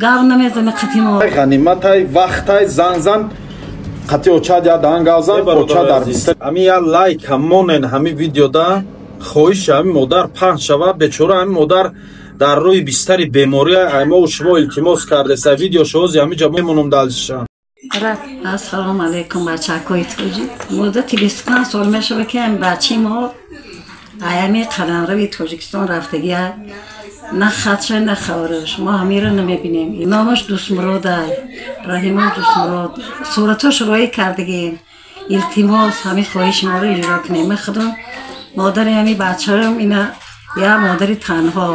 Гап намезане қати мо. Ғаниматай, вақтай, занг зан, қати очад я даҳан гап зан, оча дар бистар. Ҳами я лайк ҳамонен ҳами видеода, хоҳиши ҳами модар паҳн шава. Бечора ҳами модар дар рӯи бистари беморӣ аймову шумо илтимос кардеса. Видео шози ҳами ҷа мемонум далшан. Ассалому алайкум, бачакои тоҷик. Муддати 25 сол мешава, ки ҳами бачаи мо аями қаламрави Тоҷикистон рафтагия, на хатша, на хабараш. Мо ҳамиро намебинем. Номаш Дӯстмуродай, Раҳимон Дӯстмурод. Суратҳош роӣ кардагем. Илтимос, ҳами хоҳиши моро иҷро кунем. Ман худам модари ҳами бачаам, ина я модари танҳо,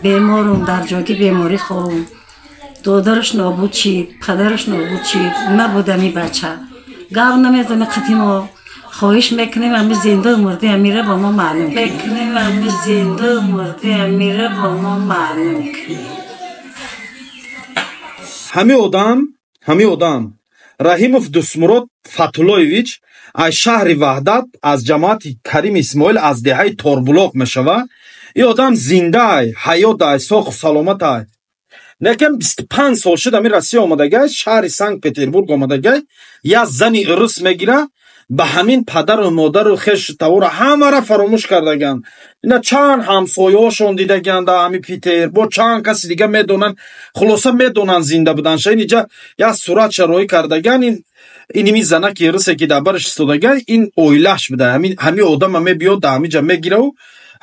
беморум, дар ҷоги беморӣ хобум. Додараш нобуд шид, падараш нобуд шид, набуд ҳами бача. Гап намезане қати мо. Хоҳиш мекунем, ҳами зинда мурди ҳамира ба мо маълум мекунем, ҳами зинда мурди ҳамира ба мо маълум кунем. Ҳами одам Раҳимов Дӯстмурод Фатуллоевич аз шаҳри Ваҳдат, аз ҷамоати Карим Исмоил, аз деҳаи Торбулоқ мешава. Ин одам зиндаай, ҳаётай, соҳу саломатай, лекин 25 сол шуд ҳами Россия омадагай, шаҳри Санкт Петербург омадагай. Як зани урус мегира, ба ҳамин падару модару хешу тавора ҳамара фаромӯш кардаганд. Ина чанд ҳамсояҳошон дидаганд дар ҳами Питер, бо чанд каси дига медонанд, хулоса, медонанд зинда буданша. Ин иҷа як суратша роҳӣ кардаган. Ин иними занаки русе, ки дар бараш истодагай, ин оилаш буда. Ҳами одама мебиёд, дар ҳамиҷа мегираву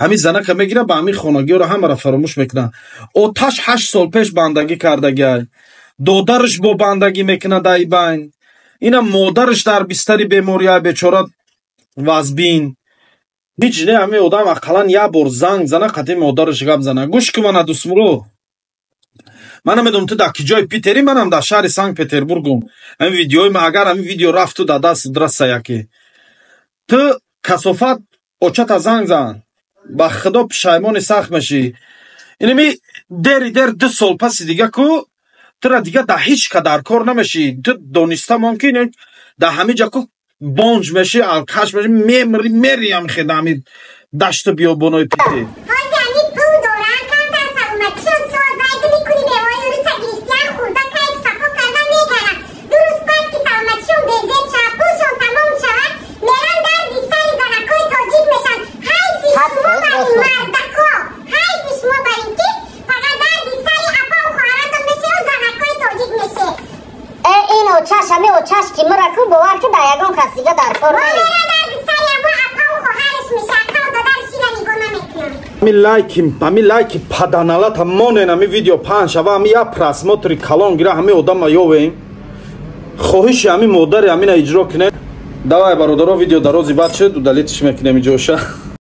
ҳамин занака мегира, ба ҳамин хонагиёро ҳамара фаромӯш мекунад. Оташ 8 сол пеш бандагӣ кардагай, додараш бо бандагӣ мекунад ай байн. Ина модараш дар бистари бемория, бечора, вазбин. Ҳеҷ не, ҳамин одам ақаллан як бор занг зана, қати модараш гап зана. Гӯш ки мана, Дӯстмурод, ман намедонам, ту дар ки ҷои Питери, манам дар шаҳри Санкт Петербургум. Ҳамин видеои агар ҳамин видео рафту дар даст раса яке, ту касофат, очата занг зан. Ба худо, пушаймони сахт мешӣ. Инами дери дер 2 сол паси дига ку тура дига дар ҳеҷ ка дар кор намешӣ. Ту дониста мон, ки дар ҳамин ҷа ку бомж мешӣ, алкаш мешӣ, мемри, мериям хеда ҳамин дашту биёбонои Питер. Ҳозир ҳамин пул доран, камтар саломатишон созайду мекунӣ, бевои руса гирифтиян, хурда, кайф сафо карда мегаранд. 2 рӯз пас ки саломатишон безеб шавад, пулшон тамом шавад, меран, дарди сари занакҳои тоҷик мешаванд. Ҳайфи шумо барин, мардако, ҳайфи шумо барин, ки фақат дарди сари апаву хоҳаратон мешаву занакҳои тоҷик меше. Э, ин очаш, ҳами очаш ки мара ку, бовар ки дар ягон кас дига дар кор Мо мера дарди сари амо апаву хоҳараш меша, акаву додараш ира нигоҳ намекунанд. Ҳами лайки паданалата монен, ҳами видео паҳн шава, ҳами як просмотри калон гира, ҳами одама ёвем, хоҳиши ҳами модари ҳамина иҷро кунем. Давай, бародаро, видео дарози бад шуд, удалитиш мекунем иҷоша.